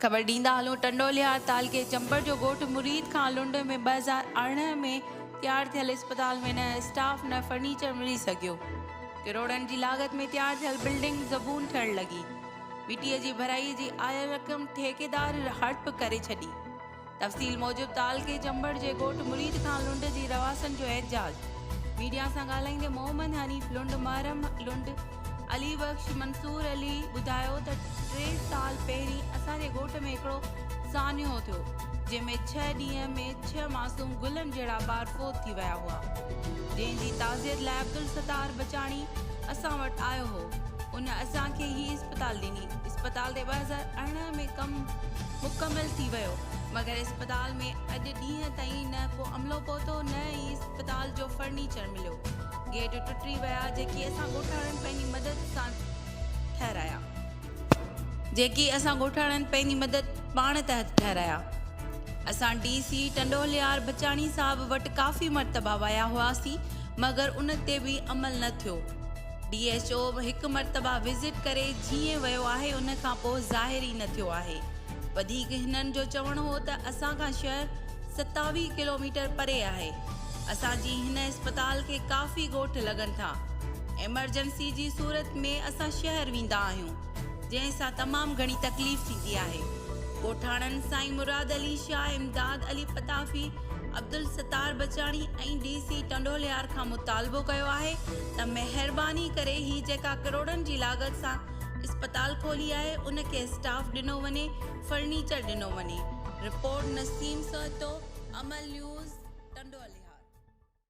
خبر ڏيندا هلون ٽنڊولهيار تعلقي چمبڙ جو ڳوٺ مريد خان لنڊ ۾ 2018 ۾ تيار ٿيل اسپتال ۾ نه اسٽاف نه فرنيچر ملي سگهيو. ڪروڙن جي لاڳت ۾ تيار ٿيل بلڊنگ زبون ٿيڻ لڳي. مٽيء جي ڀرائي جي آيل رقم ٺيڪيدار هڙپ ڪري ڇڏي. تفصيل موجب تعلقي چمبڙ جي ڳوٺ مريد خان لنڊ جي رهواسين جو احتجاج، ميڊيا سان ڳالهائيندي محمد حنيف لنڊ، محرم لنڊ، علي بخش، منصور علي ٻڌايو ته ٽي سال پهرين اسان جي ڳوٺ ۾ هڪڙو سانحو ٿيو جنهن ۾ ڇهه ڏينهن ۾ ڇهه معصوم گلن جهڙا ٻار فوت ٿي ويا هئا جنهن جي تعزيت لاء عبدالستار بچاڻي اسان وٽ آيو هو ان اسان کي هي اسپتال ڏني. اسپتال تي 2018 ۾ ڪم مڪمل ٿي ويو مگر اسپتال ۾ اڄ ڏينهن تائين نه ڪو عملو پهتو نه ئي اسپتال جو فرنيچر مليو. گيٽ ٽٽي ويا جيڪي اسان ڳوٺاڻن پنهنجي مدد سان ٺهرايا. جيڪي اسان ڳوٺاڻن پنهنجي مدد پاڻ تحت ٺهرايا. اسان ڊي سي ٽنڊوالهيار بچاڻي صاحب وٽ ڪافي مرتبا ويا هئاسين مگر ان تي به عمل نه ٿيو. ڊي ايڇ او هڪ مرتبه وزٽ ڪري جيئن ويو آهي ان کان پوء ظاهر ئي نه ٿيو آهي. وڌيڪ هنن جو چوڻ هو ته اسان کان شهر 27 ڪلوميٽر پري آهي. اسان جي هن اسپتال کي ڪافي ڳوٺ لڳن ٿا. ايمرجنسي جي صورت ۾ اسان شهر ويندا آهيون جنهن سان تمام گهڻي تڪليف ٿيندي آهي. ڳوٺاڻن سائين مراد علي شاهه، امداد علي پتافي، عبدالستار بچاڻي ۽ ڊي سي ٽنڊولهيار کان مطالبو ڪيو آهي ته مهرباني ڪري هي جيڪا ڪروڙن جي لاڳت سان اسپتال کولي آهي ان کي اسٽاف ڏنو وڃي فرنيچر ڏنو وڃي رپورٽ نسيم سهتو امل نيوز ٽنڊوالهيار.